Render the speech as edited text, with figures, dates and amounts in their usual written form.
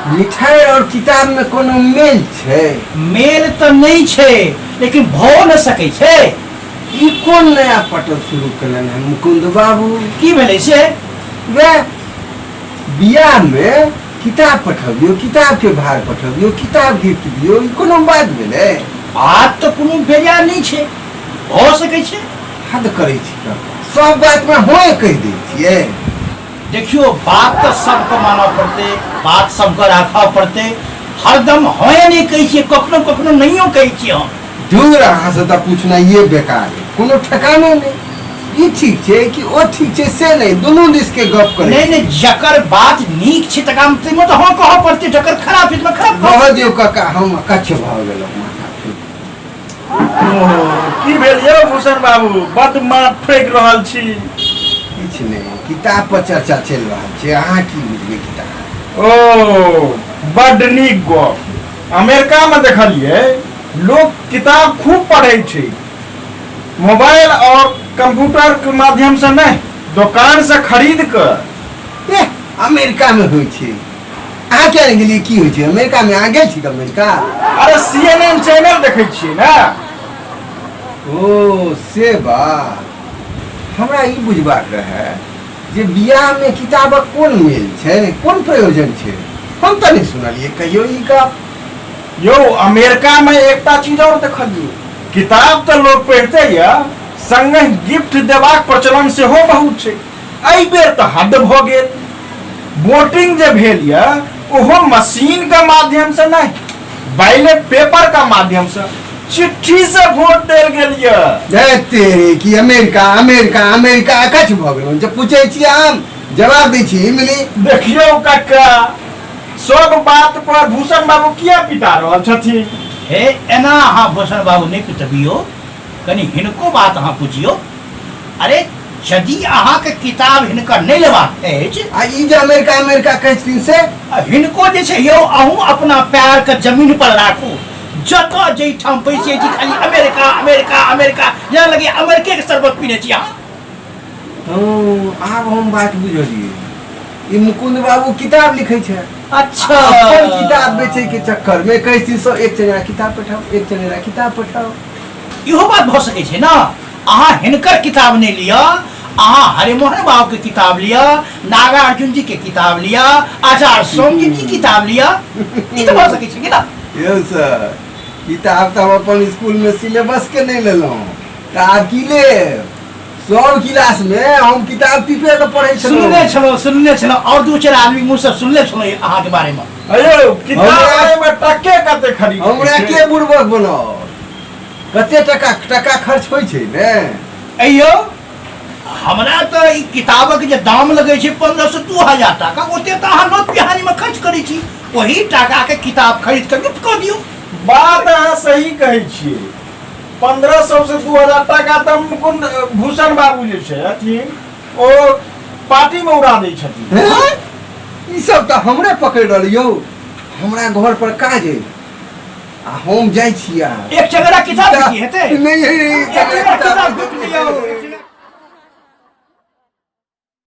मिठाई और किताब में कोनो मेल छै? मेल तऽ नहि छै, लेकिन भऽ नहि सकै छै। ई कोन नया पटल शुरू केलनि हन मुकुंद बाबू? की भेलै से? वएह बियाह में किताब पठबियौ, किताब के भार पठबियौ, किताब गिफ्ट दियौ, ई कोनो बात भेलै? बात तऽ कोनो बेजा नहि छै, भऽ सकै छै। हद करै छी काका, सब बात में होए कहि दै छियै। देखियौ, बात तऽ सबके मानऽ पड़तै, बात सबके राखऽ पड़तै। हरदम हँ नहि कहै छियै, कखनो कखनो नहियो कहै छियै हम। दूर, अहाँसँ तऽ पूछनाइए बेकार है, कोनो ठेकानो नहि। ई ठीक छै कि ओ ठीक छै से नहि, दुनू दिस के गप करै। नहि नहि, जकर बात नीक छै तकरा ताहिमे तऽ हँ कहऽ पड़तै, जकर खराब छै ताहिमे खराब कहऽ। रहऽ दियौ काका, हम अकच्छ भऽ गेलहुँ, माथा फूटि। की भेल यौ भूषण बाबू, बड्ड माथ ठोकि रहल छी? किछु नहि, किताब पर चर्चा चलि रहल छै, अहाँ की बुझबै किताब। ओ बड्ड नीक गप। अमेरिकामे देखलियै लोक किताब खूब पढ़ै छै, मोबाइल और कंप्यूटर के माध्यम से नहि, दोकान से खरीद कऽ। एह, अमेरिका में होइ छै? अहाँ किया नहि गेलियै? की होइ छै अमेरिका में? अहाँ गेल छी अमेरिका? अरे सी एन एन चैनल देखै छियै ने। ओ से बात। हमरा ई बुझबाक रहै जे बियाह में किताबक कोन मेल छै, कोन प्रयोजन छै? हम तऽ नहि सुनलियै कहियो ई गप। यौ, अमेरिका में एकटा चीज और देखलियै, किताब तऽ लोक पढ़िते यऽ, संगहि गिफ्ट देबाक प्रचलन सेहो बहुत छै। एहि बेर तऽ हद भऽ गेल, वोटिंग जे भेल यऽ ओहो मशीन के माध्यम से नहि, बैलेट पेपर के माध्यम से, चिट्ठी से वोट देल गेल यऽ। जय तेरे की अमेरिका, अमेरिका, अमेरिका, अकच्छ भऽ गेलहुँ। जब पूछै छी हम जवाब दै छी इमली। देखियौ कक्का, सब बात पर भूषण बाबू किया पिटा रहल छथिन? हे, एना अहाँ भूषण बाबू नहि पिटबियौ, कनि हिनको बात अहाँ बुझियौ। अरे यदि अहाँके किताब हिनकर नहि लेबाक अछि, आ ई जे अमेरिका अमेरिका कहै छथिन से? आ हिनको जे छै यौ, अहूँ अपना पैरके जमीन पर राखू। जतऽ जाहिठाम बैसै छी खाली अमेरिका अमेरिका अमेरिका, जेना लगैए अमेरिकेके शरबत पीने छी अहाँ। हँ, आब हम बात बुझलियै। ई मुकुंद बाबू किताब लिखै छै। अच्छा। अपन किताब बेचै के चक्कर में कहै छथिन सब एक चंगेरा किताब पठाउ, एक चंगेरा किताब पठाउ। इहो बात भऽ सकै छै ने। अहाँ हिनकर किताब नहि लिअ, अहाँ हरिमोहन बाबू के किताब लिअ, नागार्जुन जी के किताब लिअ, आचार्य सोम जी की किताब लिअ। ई तऽ भऽ सकै छै कि ना? यौ सर, किताब तऽ हम अपन स्कूल में सिलेबस के नहि लेलहुँ, तऽ आब की लेब? सब क्लास में हम किताब टिपे के पढ़ै छलहुँ। सुनने छलहुँ, सुनने छलहुँ, और दू चारि आदमी मुँह से सुनने छलहुँ अहाँके बारे में। अयो, किताब में टके कते खरीद हमरा के बुड़बक बनाओ, कते टका टका खर्च होइ छै ने। अयो, हमरा तऽ ई किताबक जे दाम लगै छै 1500 2000 टाका, ओते तऽ अहाँ नोत पिहानी में खर्च करै छी। ओही टाका के किताब खरीद के गिफ्ट कऽ दियौ। बात अहाँ सही कहै छियै। 1500 से 2000 टाका तऽ मुकुंद भूषण बाबू जे छै अथिन, ओ पार्टी में उड़ा दै छथिन। हैं? ई सब तऽ हमरे पकड़ि रहल यौ। हमरा घर पर काज अइ आ हम जाइ छी आब। एक चंगरा किताब की हेतै? नहि, एक चंगरा किताब गिफ्ट दियौ।